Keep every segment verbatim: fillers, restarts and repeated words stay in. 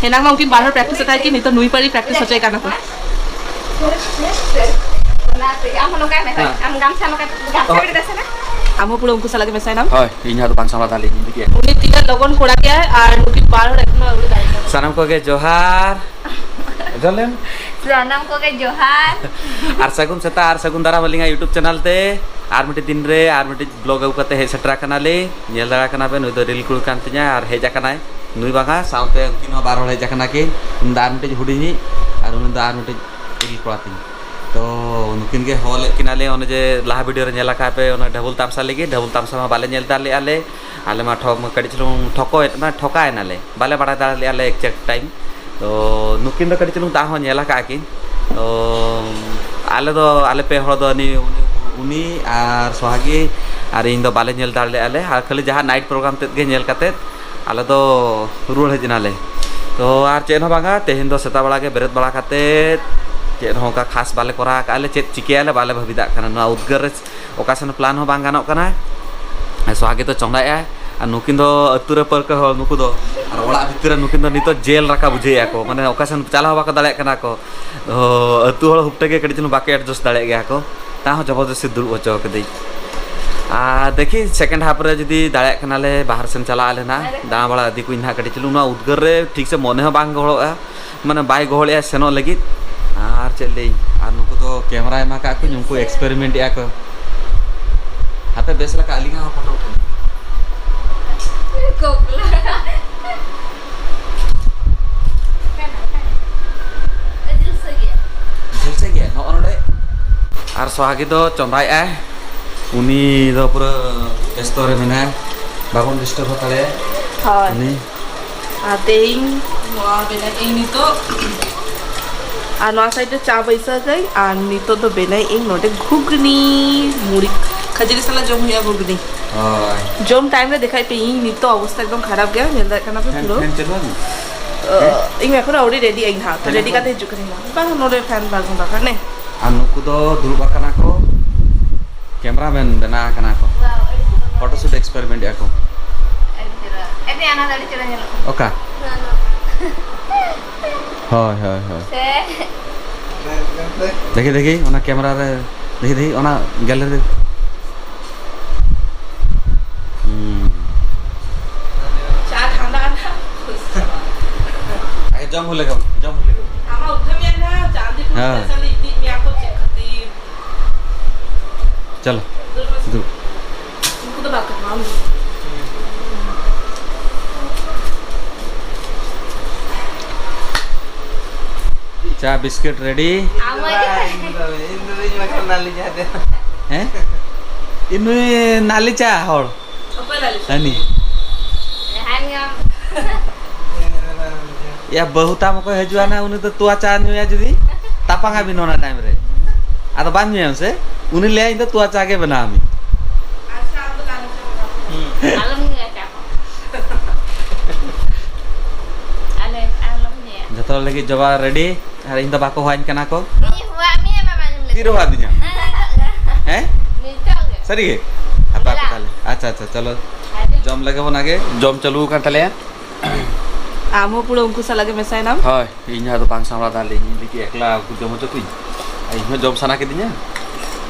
ᱮᱱᱟᱝ ᱢᱟ ᱩᱱᱠᱤᱱ ᱵᱟᱨ ᱦᱚᱲ ᱯᱨᱮᱠᱴᱤᱥ ᱮᱫ ᱛᱟᱦᱮᱸ ᱠᱤᱱ, ᱱᱤᱛᱚᱜ ᱱᱩᱭ ᱯᱟᱹᱨᱤ ᱯᱨᱮᱠᱴᱤᱥ ᱦᱚᱪᱚᱭᱮ ᱠᱟᱱᱟ ᱠᱚ᱾ ᱚᱱᱟ ᱛᱮᱜᱮ ᱟᱢ ᱦᱚᱸ ᱱᱚᱝᱠᱟᱭ ᱢᱮ᱾ ᱦᱮᱸ᱾ ᱟᱢ ᱜᱟᱢᱪᱷᱟ ᱱᱚᱝᱠᱟ ᱜᱟᱢᱪᱷᱟ ᱚ᱾ ᱠᱟᱹᱴᱤᱡ ᱫᱮᱥᱮ ᱢᱮ᱾ ᱟᱢ ᱦᱚᱸ ᱯᱩᱨᱟᱹ ᱩᱱᱠᱩ ᱥᱟᱞᱟᱜ ᱜᱮ ᱢᱮᱥᱟᱭᱮᱱᱟᱢ᱾ ᱦᱳᱭ, ᱤᱧ ᱦᱚᱸ ᱟᱫᱚ ᱵᱟᱝ ᱥᱟᱢᱵᱲᱟᱣ ᱫᱟᱲᱮᱭᱟᱜ ᱤᱧ ᱫᱤᱠᱮ᱾ ᱩᱱᱤ ᱛᱤᱱᱟᱹᱜ ᱞᱚᱜᱚᱱ ᱠᱚᱲᱟ ᱜᱮᱭᱟᱭ ᱟᱨ ᱱᱩᱠᱤᱱ ᱵᱟᱨ ᱦᱚᱲ ᱮᱠᱷᱚᱱᱳ ᱟᱹᱣᱨᱤ ᱫᱟᱲᱮ ᱠᱚᱣᱟ᱾ ᱥᱟᱱᱟᱢ ᱠᱚᱜᱮ ᱡᱚᱦᱟᱨ᱾ ᱡᱚᱦᱟᱨ᱾ ᱥᱟᱱᱟᱢ ᱠᱚᱜᱮ ᱡᱚᱦᱟᱨ᱾ ᱟᱨ ᱥᱟᱹᱜᱩᱱ ᱥᱮᱛᱟᱜ ᱟᱨ ᱥᱟᱹᱜᱩᱱ ᱫᱟᱨᱟᱢ ᱟᱹᱞᱤᱧᱟᱜ YouTube ᱪᱮᱱᱮᱞ ᱛᱮ ᱟᱨ ᱢᱤᱫᱴᱤᱡ ᱫᱤᱱ ᱨᱮ ᱟᱨ ᱢᱤᱫᱴᱤᱡ ᱵᱞᱚᱜ ᱟᱹᱜᱩ ᱠᱟᱛᱮ ᱦᱮᱡ ᱥᱮᱴᱮᱨ ᱟᱠᱟᱱᱟᱞᱤᱧ᱾ ᱧᱮᱞ ᱫᱟᱲᱮ ᱠᱟᱱᱟ ᱵᱮᱱ, ᱱᱩᱭ ᱫᱚ ᱨᱤᱞ ᱠᱩᱲᱤ ᱠᱟᱱ ᱛᱤᱧᱟ ᱟᱨ ᱦᱮᱡ ᱟᱠᱟᱱᱟᱭ ᱱᱩᱭ ᱵᱟᱝᱟ, ᱥᱟᱶᱛᱮ ᱩᱱᱠᱤᱱ ᱦᱚᱸ ᱵᱟᱨ ᱦᱚᱲ ᱦᱮᱡ ᱟᱠᱟᱱᱟ ᱠᱤᱱ᱾ ᱩᱱᱤ ᱫᱚ ᱟᱨ ᱢᱤᱫᱴᱤᱡ ᱦᱩᱰᱤᱧᱤᱡ ᱟᱨ ᱩᱱᱤ ᱫᱚ ᱟᱨ ᱢᱤᱫᱴᱤᱡ ᱨᱤᱞ ᱠᱚᱲᱟ ᱛᱤᱧ᱾ ᱛᱚ ᱱᱩᱠᱤᱱ ᱜᱮ ᱦᱚᱦᱚ ᱞᱮᱫ ᱠᱤᱱᱟᱞᱮ, ᱚᱱᱮ ᱡᱮ ᱞᱟᱦᱟ ᱵᱷᱤᱰᱤᱭᱳ ᱨᱮ ᱧᱮᱞ ᱟᱠᱟᱫ ᱯᱮ, ᱚᱱᱟ ᱰᱷᱟᱵᱩᱞ ᱛᱟᱢᱥᱟ ᱞᱟᱹᱜᱤᱫ᱾ ᱰᱷᱟᱵᱩᱞ ᱛᱟᱢᱥᱟ ᱢᱟ ᱵᱟᱞᱮ ᱧᱮᱞ ᱫᱟᱲᱮᱭᱟᱜᱼᱟ ᱞᱮ, ᱟᱞᱮ ᱢᱟ ᱴᱷᱚᱠ ᱠᱟᱹᱴᱤᱡ ᱪᱩᱞᱩᱝ ᱴᱷᱚᱠᱚᱭᱮᱫ, ᱢᱟᱱᱮ ᱴᱷᱚᱠᱟᱭᱮᱱᱟᱞᱮ, ᱵᱟᱞᱮ ᱵᱟᱲᱟᱭ ᱫᱟᱲᱮ ᱞᱮᱫᱼᱟ ᱞᱮ ᱮᱠᱡᱮᱠᱴ ᱴᱟᱭᱤᱢ᱾ ᱛᱚ ᱱᱩᱠᱤᱱ ᱫᱚ ᱠᱟᱹᱴᱤᱡ ᱪᱩᱞᱩᱝ ᱫᱟᱜ ᱦᱚᱸ ᱧᱮᱞ ᱟᱠᱟᱫᱼᱟ ᱠᱤᱱ᱾ ᱛᱚ ᱟᱞᱮ ᱫᱚ, ᱟᱞᱮ ᱯᱮ ᱦᱚᱲ ᱫᱚ ᱩᱱᱤ, ᱩᱱᱤ, ᱩᱱᱤ ᱟᱨ ᱥᱚᱦᱟᱜᱤ ᱟᱨ ᱤᱧ ᱫᱚ ᱵᱟᱞᱮ ᱧᱮᱞ ᱫᱟᱲᱮ ᱞᱮᱫᱼᱟ ᱞᱮ, ᱟᱨ ᱠᱷᱟᱹᱞᱤ ᱡᱟᱦᱟᱸ ᱱᱟᱭᱤᱴ ᱯᱨᱳᱜᱨᱟᱢ ᱛᱮᱫ ᱜᱮ ᱧᱮᱞ ᱠᱟᱛᱮᱫ ᱟᱞᱮ ᱫᱚ ᱨᱩᱣᱟᱹᱲ ᱦᱮᱡ ᱮᱱᱟᱞᱮ᱾ ᱛᱚ ᱟᱨ ᱪᱮᱫ ᱦᱚᱸ ᱵᱟᱝᱟ, ᱛᱮᱦᱮᱧ ᱫᱚ ᱥᱮᱛᱟᱜ ᱵᱮᱲᱟ ᱜᱮ ᱵᱮᱨᱮᱫ ᱵᱟᱲᱟ ᱠᱟᱛᱮᱫ ᱪᱮᱫ ᱦᱚᱸ ᱚᱱᱠᱟ ᱠᱷᱟᱥ ᱵᱟᱞᱮ ᱠᱚᱨᱟᱣ ᱟᱠᱟᱫᱼᱟ ᱞᱮ, ᱪᱮᱫ ᱪᱤᱠᱟᱹᱭᱟᱞᱮ ᱵᱟᱞᱮ ᱵᱷᱟᱹᱵᱤᱛᱟᱜ ᱠᱟᱱᱟ᱾ ᱱᱚᱣᱟ ᱩᱫᱽᱜᱟᱹᱨ ᱨᱮ ᱚᱠᱟ ᱥᱮᱱ ᱯᱞᱟᱱ ᱦᱚᱸ ᱵᱟᱝ ᱜᱟᱱᱚᱜ ᱠᱟᱱᱟ᱾ ᱥᱚᱦᱟᱜᱤ ᱫᱚ ᱪᱚᱸᱫᱟᱭᱮᱜᱼᱟᱭ ᱟᱨ ᱱᱩᱠᱤᱱ ᱫᱚ ᱟᱹᱛᱩ ᱨᱮ ᱯᱟᱹᱨᱠᱟᱹ ᱦᱚᱲ, ᱱᱩᱠᱩ ᱫᱚ ᱟᱨ ᱚᱲᱟᱜ ᱵᱷᱤᱛᱤᱨ ᱨᱮ ᱱᱩᱠᱤᱱ ᱫᱚ ᱱᱤᱛᱚᱜ ᱡᱮᱞ ᱨᱟᱠᱟᱵ ᱵᱩᱡᱷᱟᱹᱣᱮᱫᱼᱟ ᱠᱚ, ᱢᱟᱱᱮ ᱚᱠᱟ ᱥᱮᱱ ᱪᱟᱞᱟᱣ ᱦᱚᱸ ᱵᱟᱠᱚ ᱫᱟᱲᱮᱭᱟᱜ ᱠᱟᱱᱟ ᱠᱚ᱾ ᱚ, ᱟᱹᱛᱩ ᱦᱚᱲ ᱦᱩᱯᱴᱟᱹ ᱜᱮ ᱠᱟᱹᱴᱤᱡ ᱪᱩᱞᱩᱝ ᱵᱟᱠᱚ ᱮᱰᱡᱟᱥᱴ ᱫᱟᱲᱮᱭᱟᱜ ᱜᱮᱭᱟ ᱠᱚ, ᱛᱟᱣ ᱦᱚᱸ ᱡᱚᱵᱚᱨᱫᱚᱥᱛᱤ ᱫᱩᱲᱩᱵ ᱦᱚᱪᱚ ᱠᱟᱹᱫᱟᱹᱧ᱾ ᱟᱨ ᱫᱮᱠᱷᱤ ᱥᱮᱠᱮᱱᱰ ᱦᱟᱯ ᱨᱮ ᱡᱩᱫᱤ ᱫᱟᱲᱮᱭᱟᱜ ᱠᱟᱱᱟᱞᱮ ᱵᱟᱦᱨᱮ ᱥᱮᱱ ᱪᱟᱞᱟᱜ ᱟᱞᱮ ᱱᱟᱦᱟᱜ, ᱫᱟᱬᱟ ᱵᱟᱲᱟ ᱤᱫᱤ ᱠᱚᱧ ᱱᱟᱦᱟᱜ ᱠᱟᱹᱴᱤᱡ ᱪᱩᱞᱩᱝ᱾ ᱱᱚᱣᱟ ᱩᱫᱽᱜᱟᱹᱨ ᱨᱮ ᱴᱷᱤᱠ ᱥᱮ ᱢᱚᱱᱮ ᱦᱚᱸ ᱵᱟᱝ ᱜᱚᱦᱚᱲᱚᱜᱼᱟ, ᱢᱟᱱᱮ ᱵᱟᱭ ᱜᱚᱦᱚᱲᱮᱜᱼᱟ ᱥᱮᱱᱚᱜ ᱞᱟᱹᱜᱤᱫ᱾ ᱟᱨ ᱪᱮᱫ ᱞᱟᱹᱭ, ᱟᱨ ᱱᱩᱠᱩ ᱫᱚ ᱠᱮᱢᱮᱨᱟ ᱮᱢᱟ ᱠᱟᱜ ᱠᱚᱧ, ᱩᱱᱠᱩ ᱮᱠᱥᱯᱮᱨᱤᱢᱮᱱᱴ ᱮᱜᱼᱟ ᱠᱚ᱾ ᱦᱟᱯᱮ ᱵᱮᱥ ᱞᱮᱠᱟ ᱟᱹᱞᱤᱧᱟᱜ ᱦᱚᱸ ᱯᱷᱳᱴᱳ ᱩᱴᱷᱟᱹᱣ᱾ ᱡᱤᱞᱥᱟᱹ ᱜᱮᱭᱟ᱾ ᱡᱤᱞᱥᱟᱹ ᱜᱮᱭᱟ, ᱱᱚᱜᱼᱚ ᱱᱚᱰᱮ᱾ ᱟᱨ ᱥᱚᱦᱟᱜᱤ ᱫᱚ ᱪᱚᱸᱫᱟᱭᱮᱜᱼᱟᱭ, ᱩᱱᱤ ᱫᱚ ᱯᱩᱨᱟᱹ ᱵᱮᱥᱛᱚ ᱨᱮ ᱢᱮᱱᱟᱭᱟ, ᱵᱟᱵᱚᱱ ᱰᱤᱥᱴᱟᱵ ᱦᱟᱛᱟᱲᱮᱭᱟ᱾ ᱦᱳᱭ᱾ ᱩᱱᱤ ᱟᱨ ᱛᱮᱦᱮᱧ ᱱᱚᱣᱟ ᱵᱮᱱᱟᱣ ᱤᱧ ᱱᱤᱛᱚᱜ᱾ ᱟᱨ ᱱᱚᱣᱟ ᱥᱟᱭᱤᱰ ᱨᱮ ᱪᱟ ᱵᱟᱹᱭᱥᱟᱹᱣ ᱠᱟᱹᱧ, ᱟᱨ ᱱᱤᱛᱚᱜ ᱫᱚ ᱵᱮᱱᱟᱣ ᱤᱧ ᱱᱚᱰᱮ ᱜᱷᱩᱜᱽᱱᱤ, ᱢᱩᱲᱤ ᱠᱷᱟᱹᱡᱟᱹᱲᱤ ᱥᱟᱞᱟᱜ ᱡᱚᱢ ᱦᱩᱭᱩᱜᱼᱟ ᱜᱷᱩᱜᱽᱱᱤ᱾ ᱦᱳᱭ᱾ ᱡᱚᱢ ᱴᱟᱭᱤᱢ ᱨᱮ ᱫᱮᱠᱷᱟᱭ ᱯᱮ, ᱤᱧ ᱱᱤᱛᱚᱜ ᱚᱵᱚᱥᱛᱟ ᱮᱠᱫᱚᱢ ᱠᱷᱟᱨᱟᱯ ᱜᱮᱭᱟ, ᱧᱮᱞ ᱫᱟᱲᱮᱭᱟᱜ ᱠᱟᱱᱟ ᱯᱮ ᱯᱷᱮᱱ, ᱯᱩᱨᱟᱹ᱾ ᱯᱷᱮᱱ ᱪᱟᱹᱞᱩ ᱟᱹᱧ? ᱚ, ᱦᱮᱸ? ᱤᱧ ᱮᱠᱷᱚᱱᱳ ᱟᱹᱣᱨᱤ ᱨᱮᱰᱤ ᱟᱹᱧ ᱦᱟᱸᱜ, ᱛᱚ ᱯᱷᱮᱱ ᱨᱮᱰᱤ ᱠᱚ ᱠᱟᱛᱮ ᱦᱤᱡᱩᱜ ᱠᱟᱹᱱᱟᱹᱧ ᱦᱟᱸᱜ᱾ ᱵᱟᱝ, ᱱᱚᱰᱮ ᱯᱷᱮᱱ ᱵᱟᱝ ᱵᱟᱠᱷᱟᱱ ᱱᱮ᱾ ᱟᱨ ᱱᱩᱠᱩ ᱫᱚ ᱫᱩᱲᱩᱵ ᱟᱠᱟᱱᱟ ᱠᱚ, ᱠᱮᱢᱨᱟᱢᱮᱱ ᱵᱮᱱᱟᱣ ᱟᱠᱟᱱᱟ ᱠᱚ, ᱯᱷᱳᱴᱳ ᱥᱩᱴ ᱮᱠᱥᱯᱮᱨᱤᱢᱮᱱᱴ ᱮᱫᱼᱟ ᱠᱚ᱾ ᱟᱹᱰᱤ ᱪᱮᱦᱨᱟ᱾ ᱮ, ᱫᱮ, ᱚᱱᱟ ᱫᱚ ᱟᱹᱰᱤ ᱪᱮᱦᱨᱟ ᱧᱮᱞᱚᱜ ᱠᱟᱱᱟ᱾ ᱚᱠᱟ? ᱱᱚᱣᱟ, ᱱᱚᱣᱟ᱾ ᱦᱳᱭ, ᱦᱳᱭ, ᱦᱳᱭ᱾ ᱥᱮ ᱫᱮᱠᱷᱤ, ᱫᱮᱠᱷᱤ, ᱚᱱᱟ camera ᱨᱮ, ᱫᱮᱠᱷᱤ, ᱫᱮᱠᱷᱤ, ᱚᱱᱟ gallery ᱨᱮ᱾ ᱦᱩᱸ᱾ ᱪᱟ ᱴᱷᱟᱱᱰᱟ ᱠᱟᱱᱟ᱾ ᱟᱜᱮ ᱡᱚᱢ ᱦᱩᱭ ᱞᱮᱜᱮ, ᱡᱚᱢ ᱦᱩᱭ ᱞᱮᱜᱮ᱾ ᱟᱢᱟᱜ ᱩᱴᱷᱟᱹᱣ ᱢᱮᱭᱟ ᱱᱟᱦᱟᱜ, ᱪᱟᱸᱫᱤ ᱠᱚ ᱦᱮᱸ᱾ ᱥᱯᱮᱥᱟᱞ ᱤᱫᱤᱭᱮᱫ ᱢᱮᱭᱟ ᱠᱚ ᱪᱮᱫ ᱠᱷᱟᱹᱛᱤᱨ? ᱪᱚᱞᱚ, ᱫᱩᱲᱩᱵ᱾ ᱩᱱᱠᱩ ᱫᱚ ᱵᱟᱠᱚ ᱮᱢᱟ, ᱟᱢ ᱫᱚ᱾ ᱪᱟ ᱵᱤᱥᱠᱤᱴ ready᱾ ᱟᱢ ᱜᱮ᱾ ᱤᱧ ᱫᱚ ᱵᱟᱹᱧ ᱵᱟᱠᱷᱟᱱ ᱱᱟᱞᱤ ᱪᱟ ᱫᱮ᱾ ᱦᱮᱸ? ᱤᱧ ᱱᱩᱭ ᱱᱟᱞᱤ ᱪᱟ ᱦᱚᱲ᱾ ᱚᱠᱚᱭ ᱞᱟᱹᱜᱤᱫ? ᱦᱟᱹᱱᱤ᱾ ᱡᱟᱦᱟᱸᱭ ᱜᱮ ᱟᱢ᱾ ᱭᱟ, ᱵᱟᱹᱦᱩ ᱛᱟᱢ ᱚᱠᱚᱭ ᱦᱤᱡᱩᱜᱼᱟ ᱱᱟ, ᱩᱱᱤ ᱫᱚ ᱛᱚᱣᱟ ᱪᱟ ᱧᱩᱭᱟ ᱡᱩᱫᱤ, ᱛᱟᱯᱟᱝ ᱟᱵᱤᱱ ᱚᱱᱟ time ᱨᱮ᱾ ᱟᱫᱚ ᱵᱟᱝ ᱧᱩᱭᱟᱢ ᱥᱮ? ᱩᱱᱤ ᱞᱟᱹᱭᱟ, "ᱤᱧ ᱫᱚ ᱛᱚᱣᱟ ᱪᱟ ᱜᱮ ᱵᱮᱱᱟᱣ ᱟᱹᱧ᱾" ᱟᱪᱪᱷᱟ, ᱟᱢ ᱫᱚ ᱞᱟᱹᱭ ᱢᱮ᱾ ᱦᱩᱸ᱾ ᱟᱞᱚᱢ ᱧᱩᱭᱟ ᱪᱟ ᱠᱚ᱾ ᱟᱞᱮ, ᱟᱞᱚᱢ ᱧᱩᱭᱟ᱾ ᱡᱚᱛᱚ ᱦᱚᱲ ᱞᱟᱹᱜᱤᱫ ᱡᱚᱢᱟᱜ ready, ᱟᱨ ᱤᱧ ᱫᱚ ᱵᱟᱠᱚ ᱦᱚᱦᱚᱧ ᱠᱟᱱᱟ ᱠᱚ᱾ ᱤᱧ ᱦᱚᱦᱚᱣᱟᱫ ᱢᱮᱭᱟ, ᱵᱟᱢ ᱟᱸᱡᱚᱢ ᱞᱮᱫ ᱛᱤᱨᱮ ᱦᱚᱦᱚᱣᱟᱫᱤᱧᱟ? ᱦᱮᱸ, ᱱᱤᱛᱚᱜ ᱜᱮ᱾ ᱦᱮᱸ? ᱱᱤᱛᱚᱜ ᱜᱮ᱾ ᱥᱟᱹᱨᱤ ᱜᱮ? ᱦᱟᱯᱮ, ᱦᱟᱯᱮ ᱫᱮᱞᱟ᱾ ᱛᱟᱦᱞᱮ᱾ ᱟᱪᱪᱷᱟ, ᱟᱪᱪᱷᱟ, ᱪᱚᱞᱚ᱾ ᱦᱮᱸ᱾ ᱡᱚᱢ ᱞᱮᱜᱮ ᱵᱚᱱ ᱟᱜᱮ᱾ ᱡᱚᱢ ᱪᱟᱹᱞᱩ ᱟᱠᱟᱱ ᱛᱟᱞᱮᱭᱟ᱾ ᱟᱢ ᱦᱚᱸ ᱯᱩᱨᱟᱹ ᱩᱱᱠᱩ ᱥᱟᱞᱟᱜ ᱜᱮ ᱢᱮᱥᱟᱭᱮᱱᱟᱢ? ᱦᱳᱭ, ᱤᱧ ᱦᱚᱸ ᱟᱫᱚ ᱵᱟᱝ ᱥᱟᱢᱵᱲᱟᱣ ᱫᱟᱲᱮᱭᱟᱜ ᱤᱧ, ᱤᱧ ᱞᱟᱹᱜᱤᱫ ᱮᱠᱞᱟ ᱩᱱᱠᱩ ᱡᱚᱢ ᱦᱚᱪᱚ ᱠᱚᱧ᱾ ᱟᱨ ᱤᱧ ᱦᱚᱸ ᱡᱚᱢ ᱥᱟᱱᱟ ᱠᱤᱫᱤᱧᱟ᱾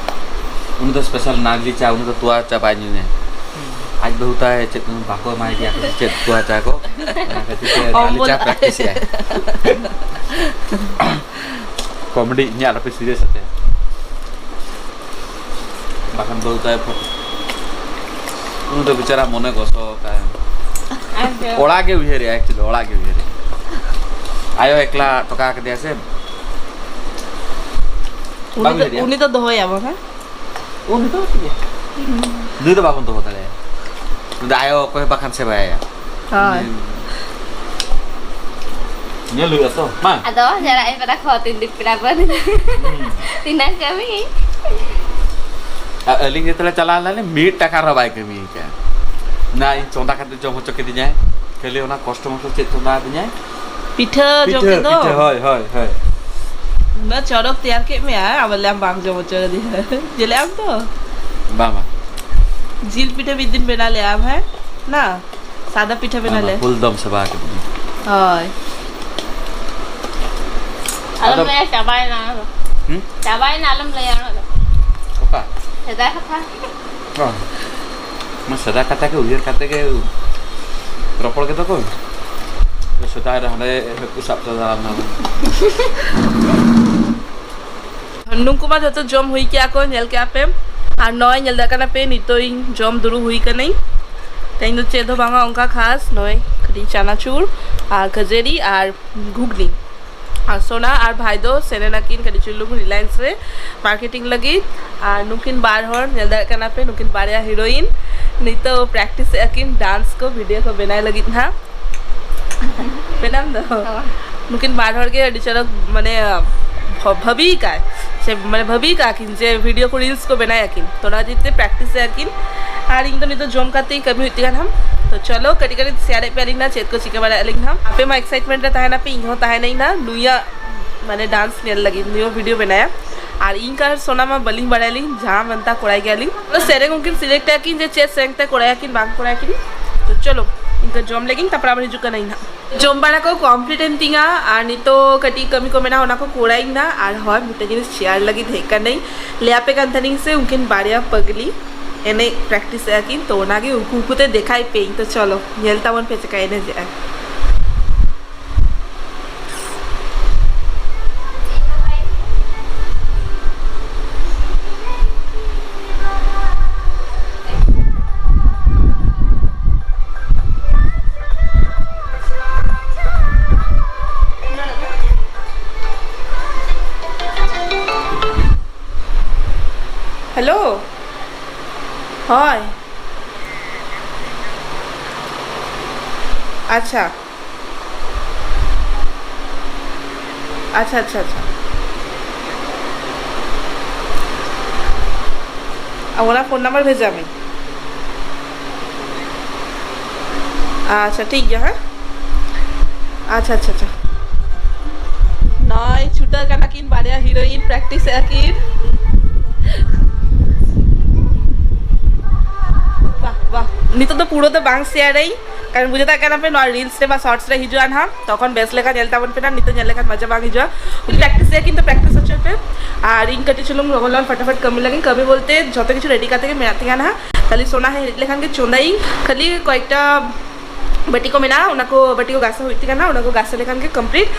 ᱩᱱᱤ ᱫᱚ special ᱱᱟᱜᱽᱞᱤ ᱪᱟ, ᱩᱱᱤ ᱫᱚ ᱛᱚᱣᱟ ᱪᱟ ᱵᱟᱭ ᱧᱩᱭᱟ᱾ ᱟᱡ ᱵᱟᱹᱦᱩ ᱛᱟᱭ ᱪᱮᱫ ᱵᱟᱠᱚ ᱮᱢᱟᱭ ᱜᱮᱭᱟ ᱠᱚ ᱥᱮ ᱪᱮᱫ ᱛᱚᱣᱟ ᱪᱟ ᱠᱚ, ᱚᱱᱟ ᱠᱷᱟᱹᱛᱤᱨ ᱛᱮ ᱱᱟᱜᱽᱞᱤ ᱚᱢᱵᱚᱞ᱾ ᱪᱟ practice ᱮᱜᱼᱟᱭ᱾ Comedy ᱤᱧᱟᱹᱜ ᱟᱞᱚᱯᱮ serious ᱟᱛᱮ᱾ ᱵᱟᱠᱷᱟᱱ ᱵᱟᱹᱦᱩ ᱛᱟᱭ ᱯᱷᱳᱱ᱾ ᱩᱱᱤ ᱫᱚ ᱵᱮᱪᱟᱨᱟ ᱢᱚᱱᱮ ᱜᱚᱥᱚ ᱠᱟᱭ᱾ ᱟᱪᱪᱷᱟ᱾ ᱚᱲᱟᱜ ᱜᱮ ᱩᱭᱦᱟᱹᱨᱮᱜᱼᱟ, actually ᱚᱲᱟᱜ ᱜᱮ ᱩᱭᱦᱟᱹᱨᱮᱜᱼᱟ᱾ ᱟᱭᱳ ᱮᱠᱞᱟ ᱴᱚᱠᱟ ᱠᱮᱫᱮᱭᱟ ᱥᱮ᱾ ᱩᱱᱤ ᱵᱟᱢ ᱫᱚ, ᱩᱭᱦᱟᱹᱨᱮᱜᱼᱟ? ᱩᱱᱤ ᱫᱚ ᱫᱚᱦᱚᱭᱟ ᱵᱟᱝ, ᱦᱮᱸ? ᱩᱱᱤ ᱫᱚ ᱪᱮᱫ? ᱱᱩᱭ ᱫᱚ ᱵᱟᱵᱚᱱ ᱫᱚᱦᱚ ᱫᱟᱲᱮᱭᱟᱭᱟ᱾ ᱱᱩᱭ ᱫᱚ ᱟᱭᱳ ᱚᱠᱚᱭ ᱦᱚᱸ ᱵᱟᱠᱷᱟᱱ ᱥᱮᱵᱟᱭᱟ᱾ ᱦᱳᱭ᱾ ᱦᱩᱸ᱾ ᱧᱮᱞ ᱦᱩᱭᱩᱜᱼᱟ ᱛᱚ, ᱵᱟᱝ? ᱟᱫᱚ ᱡᱟᱨᱟᱜ ᱮ ᱯᱮᱲᱟ ᱠᱚ ᱛᱤᱱ ᱫᱤᱱ ᱯᱮᱲᱟ ᱠᱚ ᱦᱩᱸ᱾ ᱛᱤᱱᱟᱹᱜ ᱠᱟᱹᱢᱤ? ᱟᱨ ᱟᱹᱞᱤᱧ ᱡᱮᱛᱮ ᱞᱮ ᱪᱟᱞᱟᱣ ᱞᱮᱱᱟ, ᱢᱤᱫ ᱴᱟᱠᱟ ᱨᱮᱦᱚᱸ ᱵᱟᱭ ᱠᱟᱹᱢᱤ ᱟᱠᱟᱫᱼᱟ᱾ ᱱᱟ ᱤᱧ ᱪᱚᱸᱫᱟ ᱠᱟᱛᱮ ᱡᱚᱢ ᱦᱚᱪᱚ ᱠᱤᱫᱤᱧᱟᱭ, ᱠᱷᱟᱹᱞᱤ ᱚᱱᱟ ᱠᱚᱥᱴᱚ ᱢᱚᱥᱴᱚ ᱪᱮᱫ ᱪᱚᱸᱫᱟ ᱟᱹᱫᱤᱧᱟᱭ? ᱯᱤᱴᱷᱟᱹ ᱡᱚᱢ ᱯᱤᱴᱷᱟᱹ, ᱠᱮᱫ ᱫᱚ᱾ ᱯᱤᱴᱷᱟᱹ, ᱦᱳᱭ, ᱦᱳᱭ, ᱦᱳᱭ᱾ ᱩᱱᱟᱹᱜ ᱪᱚᱨᱚᱠ ᱛᱮᱭᱟᱨ ᱠᱮᱫ ᱢᱮᱭᱟᱭ, ᱟᱵᱟᱨ ᱞᱟᱹᱭᱟᱢ ᱵᱟᱝ ᱡᱚᱢ ᱦᱚᱪᱚ ᱠᱟᱫᱤᱧᱟ᱾ ᱡᱮᱞᱮ ᱟᱢ ᱛᱚ? ᱵᱟᱝ, ᱵᱟᱝ᱾ ᱡᱤᱞ ᱯᱤᱴᱷᱟᱹ ᱢᱤᱫ ᱫᱤᱱ ᱵᱮᱱᱟᱣ ᱞᱮᱭᱟᱢ, ᱦᱮᱸ? ᱱᱟ? ᱥᱟᱫᱟ ᱯᱤᱴᱷᱟᱹ ᱵᱮᱱᱟᱣ ᱵᱟᱝ, ᱞᱮ᱾ ᱵᱟᱝ, ᱵᱷᱩᱞ ᱫᱚᱢ ᱥᱮᱵᱟ ᱠᱤᱫᱤᱧᱟ᱾ ᱦᱳᱭ᱾ ᱟᱞᱚᱢ ᱟᱫᱚ ᱞᱟᱹᱭᱟ, ᱪᱟᱵᱟᱭᱮᱱᱟ ᱚᱱᱟ ᱫᱚ᱾ ᱦᱩᱸ? ᱪᱟᱵᱟᱭᱮᱱᱟ, ᱟᱞᱚᱢ ᱞᱟᱹᱭᱟ ᱚᱱᱟ ᱫᱚ᱾ ᱚᱠᱟ? ᱥᱮᱫᱟᱭ ᱠᱟᱛᱷᱟ᱾ ᱚ᱾ ᱢᱟ ᱥᱮᱫᱟᱭ ᱠᱟᱛᱷᱟ ᱜᱮ ᱩᱭᱦᱟᱹᱨ ᱠᱟᱛᱮ ᱜᱮ ᱨᱚᱯᱚᱲ ᱠᱮᱫᱟ ᱠᱚ᱾ ᱥᱮᱫᱟᱭ ᱨᱮ ᱦᱟᱸᱰᱮ ᱦᱟᱹᱠᱩ ᱥᱟᱵ ᱪᱟᱞᱟᱣ ᱞᱮᱱᱟ᱾ ᱱᱩᱠᱩ ᱢᱟ ᱡᱷᱚᱛᱚ ᱡᱚᱢ ᱦᱩᱭ ᱠᱮᱜᱼᱟ ᱠᱚ, ᱧᱮᱞ ᱠᱮᱜᱼᱟ ᱯᱮ᱾ ᱟᱨ ᱱᱚᱜᱼᱚᱭ ᱧᱮᱞ ᱫᱟᱲᱮᱭᱟᱜ ᱠᱟᱱᱟ ᱯᱮ, ᱱᱤᱛᱚᱜ ᱤᱧ ᱡᱚᱢ ᱫᱩᱲᱩᱵ ᱦᱩᱭ ᱠᱟᱹᱱᱟᱹᱧ᱾ ᱛᱮᱦᱮᱧ ᱫᱚ ᱪᱮᱫ ᱦᱚᱸ ᱵᱟᱝᱟ ᱚᱱᱠᱟ ᱠᱷᱟᱥ, ᱱᱚᱜᱼᱚᱭ ᱠᱟᱹᱴᱤᱡ ᱪᱟᱱᱟᱪᱩᱨ ᱟᱨ ᱠᱷᱟᱹᱡᱟᱹᱲᱤ ᱟᱨ ᱜᱷᱩᱜᱽᱱᱤ᱾ ᱟᱨ ᱥᱳᱱᱟ ᱟᱨ ᱵᱷᱟᱭ ᱫᱚ ᱥᱮᱱ ᱮᱱᱟᱠᱤᱱ ᱠᱟᱹᱴᱤᱡ ᱪᱩᱞᱩᱝ Reliance ᱨᱮ marketing ᱞᱟᱹᱜᱤᱫ᱾ ᱟᱨ ᱱᱩᱠᱤᱱ ᱵᱟᱨ ᱦᱚᱲ, ᱧᱮᱞ ᱫᱟᱲᱮᱭᱟᱜ ᱠᱟᱱᱟ ᱯᱮ, ᱱᱩᱠᱤᱱ ᱵᱟᱨᱭᱟ heroine ᱱᱤᱛᱚᱜ practice ᱮᱫᱼᱟ ᱠᱤᱱ dance ᱠᱚ, video ᱠᱚ ᱵᱮᱱᱟᱣ ᱞᱟᱹᱜᱤᱫ ᱱᱟᱦᱟᱜ᱾ ᱢᱮᱱᱟᱢ ᱫᱚ? ᱦᱳᱭ᱾ ᱱᱩᱠᱤᱱ ᱵᱟᱨ ᱦᱚᱲ ᱜᱮ ᱟᱹᱰᱤ ᱪᱚᱨᱚᱠ, ᱢᱟᱱᱮ, ᱵᱷᱟ-, ᱵᱷᱟᱹᱵᱤ ᱠᱟᱜ ᱥᱮ, ᱢᱟᱱᱮ, ᱵᱷᱟᱹᱵᱤ ᱠᱟᱜ ᱠᱤᱱ ᱡᱮ video ᱠᱚ, reels ᱠᱚ ᱵᱮᱱᱟᱭᱟ ᱠᱤᱱ᱾ ᱛᱚ, ᱚᱱᱟ ᱦᱚᱛᱮᱡ ᱛᱮ practice ᱮᱫᱼᱟ ᱠᱤᱱ᱾ ᱟᱨ ᱤᱧ ᱫᱚ ᱱᱤᱛᱚᱜ ᱡᱚᱢ ᱠᱟᱛᱮ ᱠᱟᱹᱢᱤ ᱦᱩᱭᱩᱜ ᱛᱤᱧ ᱠᱟᱱᱟ ᱦᱟᱸᱜ᱾ ᱛᱚ, ᱪᱚᱞᱚ, ᱠᱟᱹᱴᱤᱡ ᱠᱟᱹᱴᱤᱡ share ᱮᱫ ᱯᱮᱭᱟᱞᱤᱧ ᱱᱟ ᱪᱮᱫ ᱠᱚ ᱪᱤᱠᱟᱹ ᱵᱟᱲᱟᱭᱮᱫ ᱞᱤᱧ ᱦᱟᱸᱜ᱾ ᱟᱯᱮ ᱢᱟ excitement ᱨᱮ ᱛᱟᱦᱮᱱᱟᱯᱮ, ᱤᱧ ᱦᱚᱸ ᱛᱟᱦᱮᱱᱟᱹᱧ ᱱᱟ ᱱᱩᱭᱟᱜ, ᱢᱟᱱᱮ, dance ᱧᱮᱞ ᱞᱟᱹᱜᱤᱫ, ᱱᱩᱭ ᱦᱚᱸ video ᱵᱮᱱᱟᱭᱟ᱾ ᱟᱨ ᱤᱧ ᱟᱨ ᱥᱳᱱᱟ ᱢᱟ ᱵᱟᱹᱞᱤᱧ ᱵᱟᱲᱟᱭᱟᱞᱤᱧ, ᱡᱟᱦᱟᱸ ᱢᱮᱱᱛᱟ ᱠᱚᱲᱟᱭ ᱜᱮᱭᱟᱞᱤᱧ᱾ ᱛᱚ, ᱥᱮᱨᱮᱧ ᱩᱱᱠᱤᱱ select ᱮᱫᱼᱟ ᱠᱤᱱ ᱡᱮ ᱪᱮᱫ ᱥᱮᱨᱮᱧ ᱛᱮ ᱠᱚᱨᱟᱭᱟ ᱠᱤᱱ, ᱵᱟᱝ ᱠᱚᱨᱟᱭᱟ ᱠᱤᱱ᱾ ᱛᱚ, ᱪᱚᱞᱚ, ᱤᱱᱠᱟᱹ ᱡᱚᱢ ᱞᱮᱜᱤᱧ, ᱛᱟᱨᱯᱚᱨ ᱟᱵᱟᱨ ᱦᱤᱡᱩᱜ ᱠᱟᱹᱱᱟᱹᱧ ᱱᱟᱦᱟᱜ᱾ ᱡᱚᱢ ᱵᱟᱲᱟ ᱠᱚ complete ᱮᱱ ᱛᱤᱧᱟ, ᱟᱨ ᱱᱤᱛᱚᱜ ᱠᱟᱹᱴᱤᱡ ᱠᱟᱹᱢᱤ ᱠᱚ ᱢᱮᱱᱟᱜᱼᱟ, ᱚᱱᱟ ᱠᱚ ᱠᱚᱨᱟᱣᱤᱧ ᱱᱟ᱾ ᱟᱨ ᱦᱳᱭ, ᱢᱤᱫᱴᱮᱱ ᱡᱤᱱᱤᱥ share ᱞᱟᱹᱜᱤᱫ ᱦᱮᱡ ᱠᱟᱹᱱᱟᱹᱧ᱾ ᱞᱟᱹᱭ ᱟᱯᱮ ᱠᱟᱱ ᱛᱟᱦᱮᱱᱤᱧ ᱥᱮ, ᱩᱱᱠᱤᱱ ᱵᱟᱨᱭᱟ ᱯᱟᱹᱜᱽᱞᱤ ᱮᱱᱮᱡ practice ᱮᱫᱼᱟ ᱠᱤᱱ, ᱛᱚ ᱚᱱᱟᱜᱮ ᱩᱠᱩ ᱩᱠᱩᱛᱮ ᱫᱮᱠᱷᱟᱭ ᱯᱮᱭᱟᱹᱧ᱾ ᱛᱚ ᱪᱚᱞᱚ, ᱧᱮᱞ ᱛᱟᱵᱚᱱ ᱯᱮ ᱪᱮᱠᱟ ᱮᱱᱮᱡᱮᱜᱼᱟ᱾ Hello. ᱦᱳᱭ᱾ ᱟᱪᱪᱷᱟ᱾ ᱟᱪᱪᱷᱟ, ᱟᱪᱪᱷᱟ, ᱟᱪᱪᱷᱟ᱾ ᱟᱨ ᱚᱱᱟ phone number ᱵᱷᱮᱡᱟ ᱢᱮ᱾ ᱟᱪᱪᱷᱟ, ᱴᱷᱤᱠ ᱜᱮᱭᱟ, ᱦᱮᱸ? ᱟᱪᱪᱷᱟ, ᱟᱪᱪᱷᱟ, ᱟᱪᱪᱷᱟ᱾ ᱱᱚᱜᱼᱚᱭ ᱪᱷᱩᱴᱟᱹᱣ ᱠᱟᱱᱟ ᱠᱤᱱ ᱵᱟᱨᱭᱟ heroine, practice ᱮᱫᱼᱟ ᱠᱤᱱ᱾ ᱵᱟᱦ, ᱵᱟᱦ᱾ ᱱᱤᱛᱚᱜ ᱫᱚ ᱯᱩᱨᱟᱹ ᱫᱚ ᱵᱟᱝ share ᱟᱹᱧ᱾ ᱠᱟᱨᱚᱱ ᱵᱩᱡᱷᱟᱹᱣ ᱫᱟᱲᱮᱭᱟᱜ ᱠᱟᱱᱟ ᱯᱮ, ᱱᱚᱣᱟ reels ᱨᱮ ᱵᱟ shorts ᱨᱮ ᱦᱤᱡᱩᱜᱼᱟ ᱱᱟᱦᱟᱜ, ᱛᱚᱠᱷᱚᱱ ᱵᱮᱥ ᱞᱮᱠᱟ ᱧᱮᱞ ᱛᱟᱵᱚᱱ ᱯᱮ ᱱᱟᱦᱟᱜ᱾ ᱱᱤᱛᱚᱜ ᱧᱮᱞ ᱞᱮᱠᱷᱟᱱ ᱢᱚᱡᱟ ᱵᱟᱝ ᱦᱤᱡᱩᱜᱼᱟ᱾ ᱩᱱᱤ practice ᱮᱫ ᱠᱤᱱᱛᱩ practice ᱦᱚᱪᱚᱭ ᱯᱮ᱾ ᱟᱨ ᱤᱧ ᱠᱟᱹᱴᱤᱡ ᱪᱩᱞᱩᱝ ᱞᱚᱜᱚᱱ ᱞᱚᱜᱚᱱ ᱯᱷᱟᱴᱟᱯᱷᱟᱴ ᱠᱟᱹᱢᱤ ᱞᱟᱹᱜᱤᱫ᱾ ᱠᱟᱹᱢᱤ ᱵᱚᱞᱛᱮ ᱡᱷᱚᱛᱚ ᱠᱤᱪᱷᱩ ready ᱠᱟᱛᱮ ᱜᱮ ᱢᱮᱱᱟᱜ ᱛᱤᱧᱟ ᱱᱟᱦᱟᱜ᱾ ᱠᱷᱟᱹᱞᱤ ᱥᱳᱱᱟ ᱦᱮᱡ ᱞᱮᱠᱷᱟᱱ ᱜᱮ ᱪᱚᱸᱫᱟᱭᱤᱧ᱾ ᱠᱷᱟᱹᱞᱤ ᱠᱚᱭᱮᱠᱴᱟ ᱵᱟᱹᱴᱤ ᱠᱚ ᱢᱮᱱᱟᱜᱼᱟ, ᱚᱱᱟ ᱠᱚ ᱵᱟᱹᱴᱤ ᱠᱚ ᱜᱟᱥᱟᱣ ᱦᱩᱭᱩᱜ ᱛᱤᱧ ᱠᱟᱱᱟ, ᱚᱱᱟ ᱠᱚ ᱜᱟᱥᱟᱣ ᱞᱮᱠᱷᱟᱱ ᱜᱮ complete᱾